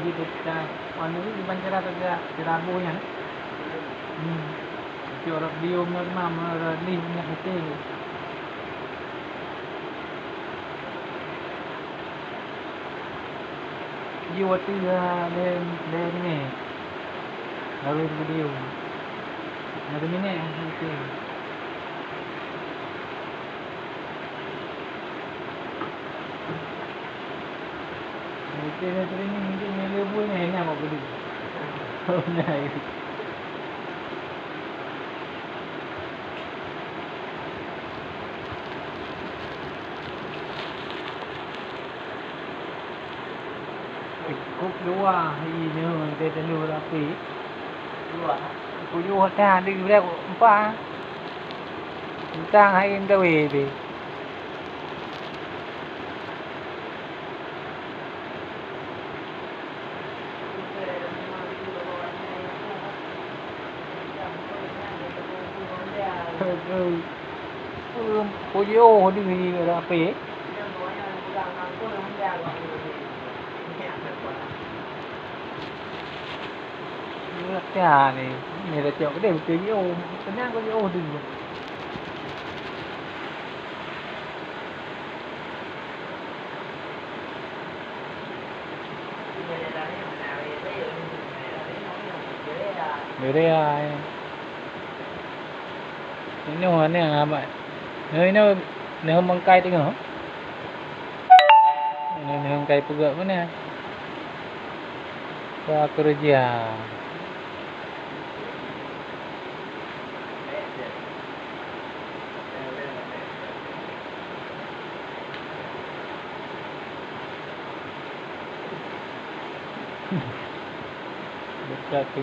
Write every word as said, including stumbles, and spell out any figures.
Kita anu di bancara kerja kerabu nyan. Hmm. Cok rot biom na teuma, rot lih minyak putih. Yue watèe lé, lé ni. Lalu video. Ada minyak putih. Oke, dari sini mungkin nilai buahnya enak kok gede. Oh, nice. Kok dua hari ni, dia telu lapis. Dua. Kuyuh dah, dia kira empat. Tentang hari ni gawe deh. Puyuh di rapi. Ni latihan ni. Ni dah cok deh, betul je. Oh, tenang kau je. Oh, tu. Beda ai. Inoe aneuëk amat. Inoe, inoe, inoe meukai teungoh. Inoe, inoe meukai peugöt meunan. Prakerja. Dekat tu.